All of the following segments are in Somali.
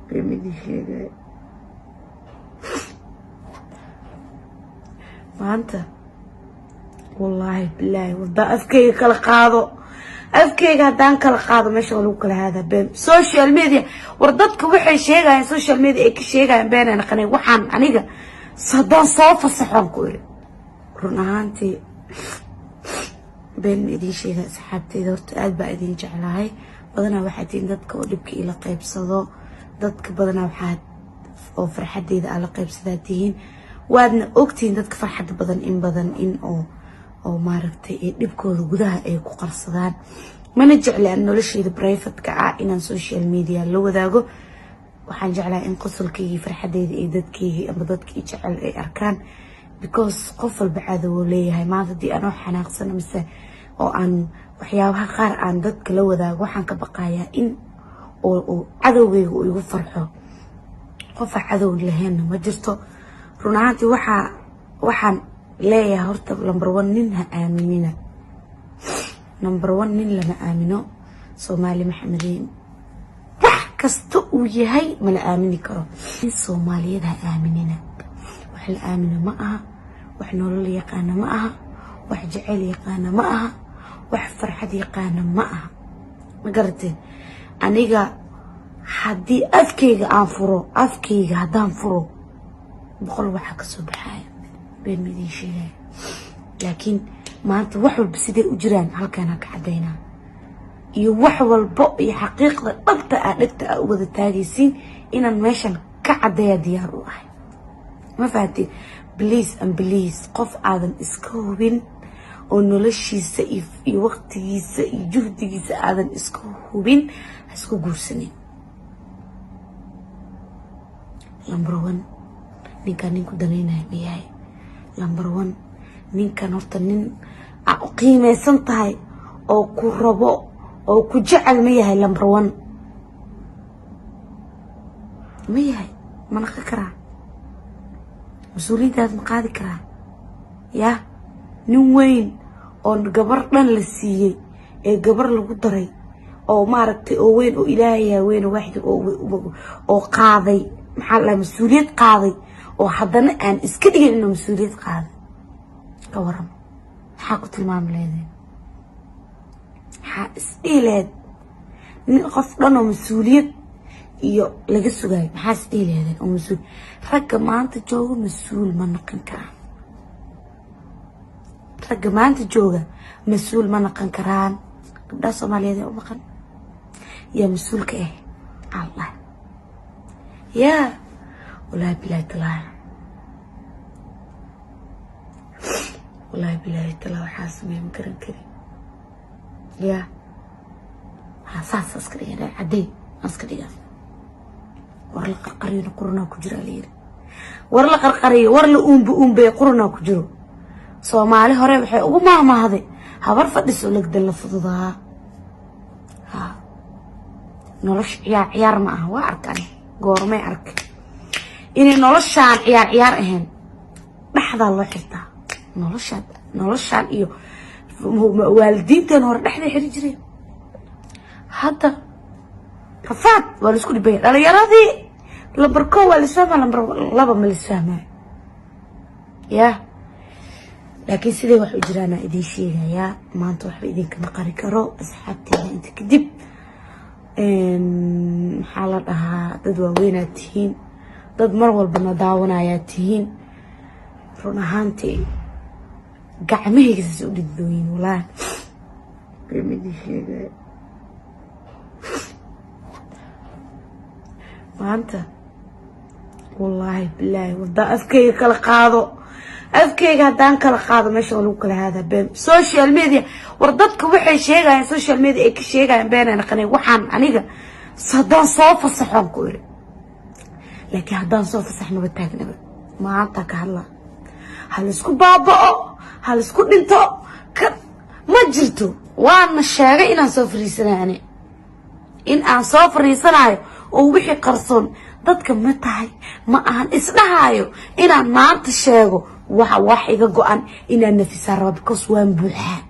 Been idin sheegay. Maanta wallaahi bilaahi, wadaa afkayga kala qaado, afkayga haddaan kala qaado, meesha waa lagu kala haadaa. Been social media, war dadka waxay sheegayaan social media ay ka sheegayaan beenay naqanay. Waxaan aniga haddaan soo fasaxoon ku iri, run ahaantii been ma idiin sheega, asxaabteyda. Horta aad baa idin jeclahay. Badanaa waxaa tihiin dadka oo dhibka ila qaybsado, dadka badanaa waxaa oo farxadeyda aa la qaybsadaa tihiin. Waadna ogtihiin dadka farxadda badan in badan in oo maaragtay ee dhibkooda gudaha ay ku qarsadaan. Mana jecli aan nolosheyda private-ka ah inaan social media la wadaago. Waxaan jeclahay in qosolkaygii, farxadeyda iyo dadkeygii ama dadkii jecel ay arkaan, because qof walba cadow leeyahay. Maanta haddii anoo xanaaqsan mise oo aan waxyaabaha qaar aan dadka la wadaago, waxaan ka baqayaa in oo cadowgeyga uu igu farxo. Qofa cadow lahaynna ma jirto. Run ahaantii waxaan leeyahay, horta number one, nin ha aaminina. Number one, nin lama aamino. Soomaali Maxamediin, wax kasta uu yahay mala aamini karo. Nin Soomaaliyeed ha aaminina. Wax la aamino ma aha, wax nolol yaqaana ma aha, wax jeceyl yaqaana ma aha, wax farxad yaqaana ma aha. Ma garateen? Aniga haddii afkayga aan furo, afkayga haddaan furo, 100 waxaa kasoo baxaya. Been ma idiin sheegaya, laakiin maanta wax walba siday u jiraan halkaan ka caddaynaa iyo wax walbo iyo xaqiiqda dhabta ah dhegta aa u wada taagaysiin inaan meeshan ka caddeeya diyaar u ahay. Ma fahanteen? Please and please, qof aadan iska hubin oo noloshiisa iyo waqtigiisa iyo juhdigiisa aadan iska hubin, ha isku guursanin. Number one, ninkaan nin ku danaynaya ma yahay? Number one, ninkan horta nin aa u qiimeysan tahay oo ku rabo oo ku jecel ma yahay? Number one, ma yahay? Ma naqi karaa? Mas-uuliyaddaas ma qaadi karaa? Yah, nin weyn oo gabar dhan la siiyey ee gabar lagu daray oo maaragtay oo weyn oo Ilaahayaa weyn oo waaxid oo qaaday, maxaa la mas-uuliyad qaaday, oo haddana aan iska dhigin inuu mas-uuliyad qaaday, ka waran? Maxaa ku tilmaami leedeen? Maxaa isdhihi laheed? Nin qof dhan oo mas-uuliyad iyo laga sugaayo, maxaa isdhihi leedeen? Oo mas-uul, ragga maanta jooga mas-uul ma noqon karaan. Ragga maanta jooga mas-uul ma noqon karaan. Gabdhaha Soomaaliyeed ee u maqan yaa mas-uulka ah? Allah yaa, wallaahi bilaahi talaahi, wallaahi bilaahi talaa, waxaa sameey ma garan kari. Yaa ha, saas iska dhigan, cadey iska dhigan. War la qarqariyona qurunaa ku jira layiri. War la qarqariyo, war la uumba uumbeey, qurunaa ku jiro. Soomaali hore waxay ugu maahmaahday: habar fadhiso legdan la fududaa. Ha, nolosha ciyaar ciyaar ma aha. Waa arkaan, goormay arkay inay noloshaan ciyaar ciyaar ahayn? Dhexdaa loo xirtaa noloshaan. Noloshaan iyo waalidiinteen hore dhexday xiri jireen. Hadda rafaad waa laisku dhibaya. Dhalinyaradii lambar 1 waa lisfahmaa, lambar 2 ma lisfahmaa. Ya, laakiin siday wax u jiraanaa idiin sheegayaa. Maanta waxba idinkama qari karo, asxaabteeda. Inta kadib maxaa la dhahaa? Dad waaweynaad tihiin, dad mar walbana daawanayaad tihiin. Run ahaantii gacmahayga saas u dhididooyin. Walaahi been idiin sheegaya. Maanta wallaahi bilaahi, wadaa afkayga kala qaado, afkayga haddaan kala qaado, meesha waa lagu kala haadaa. Been social media, war dadka waxay sheegayaan social media ay ka sheegayaan beenay naqanay. Waxaan aniga haddaan soo fasaxoon ku iri, laakiin haddaan soo fasax maba taagnaba. Maanta ka hadla, ha laisku baaba'o, ha laisku dhinto, ka ma jirto. Waana sheegay inaan soo fariisanayo, ani in aan soo fariisanayo oo wixii qarsoon dadka ma tahay ma ahan isdhahaayo inaan maanta sheego. Waxa wax iga go-an inaan nafisaa raba, because waan buuxaa.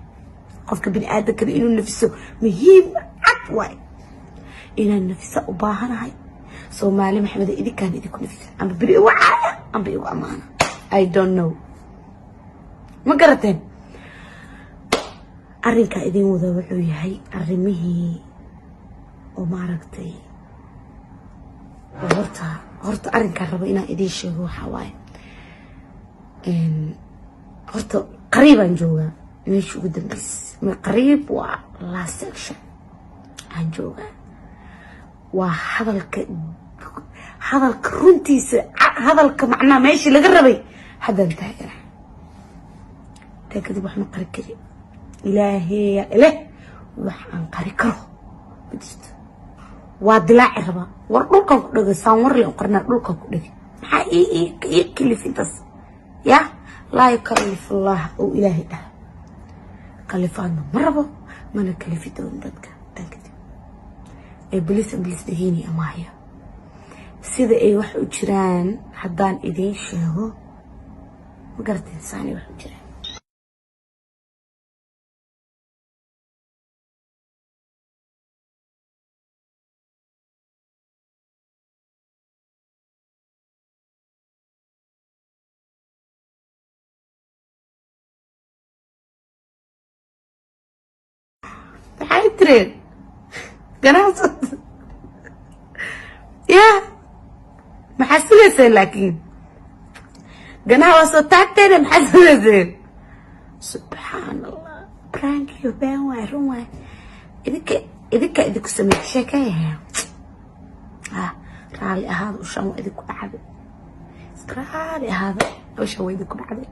Qofka bini aadamkana inuu nafiso muhiim cad waay. Inaan nafisa u baahanahay. Soomaali Maxamed, idinkaan idinku nafisa, amba beri igu caaya, amba igu ammaana, I don't know. Ma garateen? Arrinkaa idin wada wuxuu yahay arrimihii oo maaragtay oo horta arrinkaan rabo inaan idiin sheego waxaa waaye, horta qariibaan joogaa, meesha ugu dambeysay. Qariib waa last section aan joogaa. Waa hadalka runtiisa, hadalka macnaha meeshii laga rabay haddaan taagana. Taa kadib wax ma qari kari. Ilaaheeya ileh, wax aan qari karo ma jirto. Waa dilaaci rabaa. War dhulkan ku dhegay, saan warle qarnaa, dhulkan ku dhegay. Maxaa ii kalif intaas? Ya laa yukalif Allah oo Ilaahay dhaha, kalifaadna ma rabo, mana kalifi doon dadka. Tan kadib ee bilis bilis dhahiini amaahya sida ay wax u jiraan haddaan idiin sheego, ma garateen? Saanay wax u jiraan. Maxay tireen? Ganacsad ya maxaa sugayseen? Laakiin ganaha waa soo taagteena, maxaa sugayseen? Subxaan Allah, prank-iyo been waay, run waay. Idinka idinku sameey sheekeeyaha. Ah, raali ahaada, ushaan waa idinku dhacday. Iska raali ahaada, ushaan waa idinku dhacday.